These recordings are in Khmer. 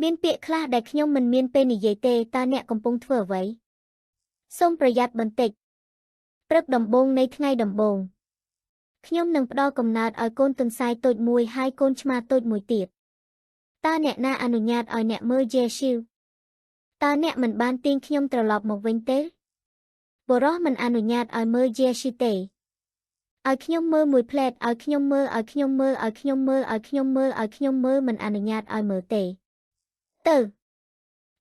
មានពាក្យខ្លះដែលខ្ញុំមិនមានពេលនិយាយទេតើអ្នកកំពុងធ្វើអ្វីសូមប្រយ័ត្នបន្តិចព្រឹកដំបូងនៃថ្ងៃដំបូងខ្ញុំនឹងផ្ដល់កំណើតឲ្យកូនទន្សាយតូចមួយហើយកូនឆ្មាតូចមួយទៀតតើអ្នកណាអនុញ្ញាតឲ្យអ្នកមើលយេស៊ូតើអ្នកមិនបានទាញខ្ញុំត្រឡប់មកវិញទេបុរសមិនអនុញ្ញាតឲ្យមើលយេស៊ូទេឲ្យខ្ញុំមើលមួយភ្លែតឲ្យខ្ញុំមើលឲ្យខ្ញុំមើលឲ្យខ្ញុំមើលឲ្យខ្ញុំមើលឲ្យខ្ញុំមើលមិនអនុញ្ញាតឲ្យមើលទេទៅ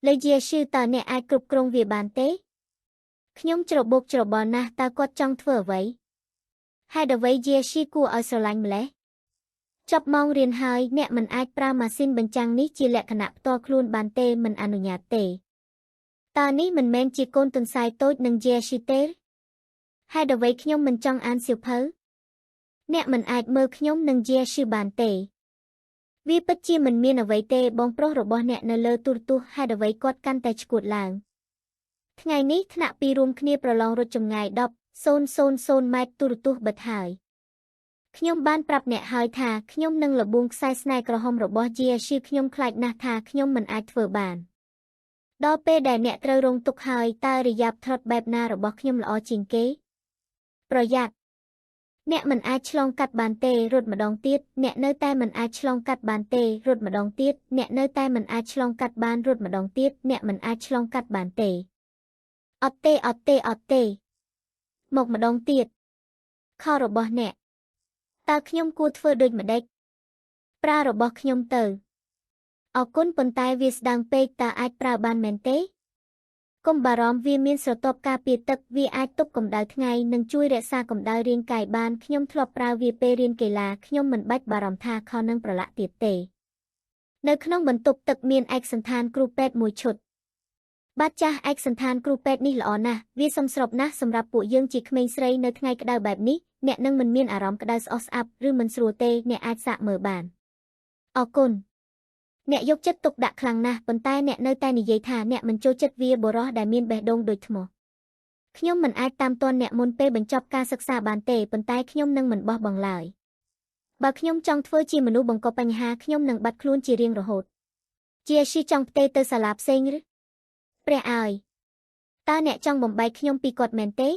លេយេស៊ូតើអ្នកអាចគ្រប់គ្រងវាបានទេខ្ញុំច្របូកច្របល់ណាស់តើគាត់ចង់ធ្វើអ្វីហេតុអ្វីយេស៊ូគួរឲ្យស្រឡាញ់ម្ល៉េះចប់ម៉ោងរៀនហើយអ្នកមិនអាចប្រើម៉ាស៊ីនបញ្ចាំងនេះជាលក្ខណៈផ្ទាល់ខ្លួនបានទេមិនអនុញ្ញាតទេតើនេះមិនមែនជាកូនទន្សាយតូចនឹងយេស៊ូទេហេតុអ្វីខ្ញុំមិនចង់អានសៀវភៅអ្នកមិនអាចមើលខ្ញុំនឹងយេស៊ូបានទេវាពិតជាមិនមានអ្វីទេបងប្រុសរបស់អ្នកនៅលើទូរទស្សន៍ហេតុអ្វីគាត់កាន់តែឆ្កួតឡើងថ្ងៃនេះថ្នាក់ពីររួមគ្នាប្រឡងរត់ចម្ងាយ10,000ម៉ែត្រទូរទស្សន៍បិទហើយខ្ញុំបានប្រាប់អ្នកហើយថាខ្ញុំនឹងល្បួងខ្សែស្នេហ៍ក្រហមរបស់យេស៊ូខ្ញុំខ្លាចណាស់ថាខ្ញុំមិនអាចធ្វើបានដល់ពេលដែលអ្នកត្រូវរងទុក្ខហើយតើរយ៉ាប់ថត់បែបណារបស់ខ្ញុំល្អជាងគេប្រយ័ត្នអ្នកមិនអាចឆ្លងកាត់បានទេរត់ម្ដងទៀតអ្នកនៅតែមិនអាចឆ្លងកាត់បានទេរត់ម្ដងទៀតអ្នកនៅតែមិនអាចឆ្លងកាត់បានរត់ម្ដងទៀតអ្នកមិនអាចឆ្លងកាត់បានទេអត់ទេអត់ទេអត់ទេមកម្ដងទៀតខរបស់អ្នកតើខ្ញុំគួរធ្វើដូចម្ដេចប្រើរបស់ខ្ញុំទៅអរគុណប៉ុន្តែវាស្ដើងពេកតើអាចប្រើបានមែនទេកុំបារម្ភវាមានស្រទាប់ការពារទឹកវាអាចទប់កម្ដៅថ្ងៃនិងជួយរក្សាកម្ដៅរាងកាយបានខ្ញុំធ្លាប់ប្រើវាពេលរៀនកីឡាខ្ញុំមិនបាច់បារម្ភថាខោនឹងប្រឡាក់ទៀតទេនៅក្នុងបន្ទប់ទឹកមានឯកសណ្ឋានគ្រូពេទ្យមួយឈុតបាទចាស់ឯកសណ្ឋានគ្រូពេទ្យនេះល្អណាស់វាសមស្របណាស់សម្រាប់ពួកយើងជាក្មេងស្រីនៅថ្ងៃក្តៅបែបនេះអ្នកនឹងមិនមានអារម្មណ៍ក្តៅស្អុះស្អាប់ឬមិនស្រួលទេអ្នកអាចសាកមើលបានអរគុណអ្នកយកចិត្តទុកដាក់ខ្លាំងណាស់ប៉ុន្តែអ្នកនៅតែនិយាយថាអ្នកមិនចូលចិត្តវាបុរសដែលមានបេះដូងដូចថ្មខ្ញុំមិនអាចតាមទាន់អ្នកមុនពេលបញ្ចប់ការសិក្សាបានទេប៉ុន្តែខ្ញុំនឹងមិនបោះបង់ឡើយបើខ្ញុំចង់ធ្វើជាមនុស្សបង្កបញ្ហាខ្ញុំនឹងបាត់ខ្លួនជារៀងរហូតជាស៊ីចង់ផ្ទេរទៅសាលាផ្សេងឬព្រះអើយតើអ្នកចង់បំបែកខ្ញុំពីគាត់មែនទេឥ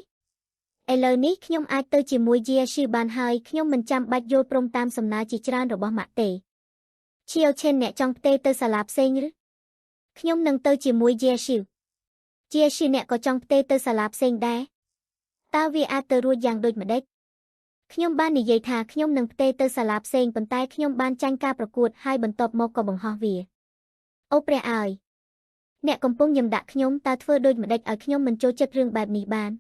ឡូវនេះខ្ញុំអាចទៅជាមួយយេស៊ូបានហើយខ្ញុំមិនចាំបាច់យល់ព្រមតាមសំណើជាច្រើនរបស់ម៉ាក់ទេឈៀវឈិនអ្នកចង់ផ្ទេរទៅសាលាផ្សេងឬខ្ញុំនឹងទៅជាមួយយេស៊ូជាស៊ីអ្នកក៏ចង់ផ្ទេរទៅសាលាផ្សេងដែរតើវាអាចទៅរួចយ៉ាងដូចម្ដេចខ្ញុំបាននិយាយថាខ្ញុំនឹងផ្ទេរទៅសាលាផ្សេងប៉ុន្តែខ្ញុំបានចាញ់ការប្រកួតហើយបន្ទាប់មកក៏បង្ហោះវាអូព្រះអើយអ្នកកំពុងញឹមដាក់ខ្ញុំតើធ្វើដូចម្ដេចឲ្យខ្ញុំមិនចូលចិត្តរឿងបែបនេះបាន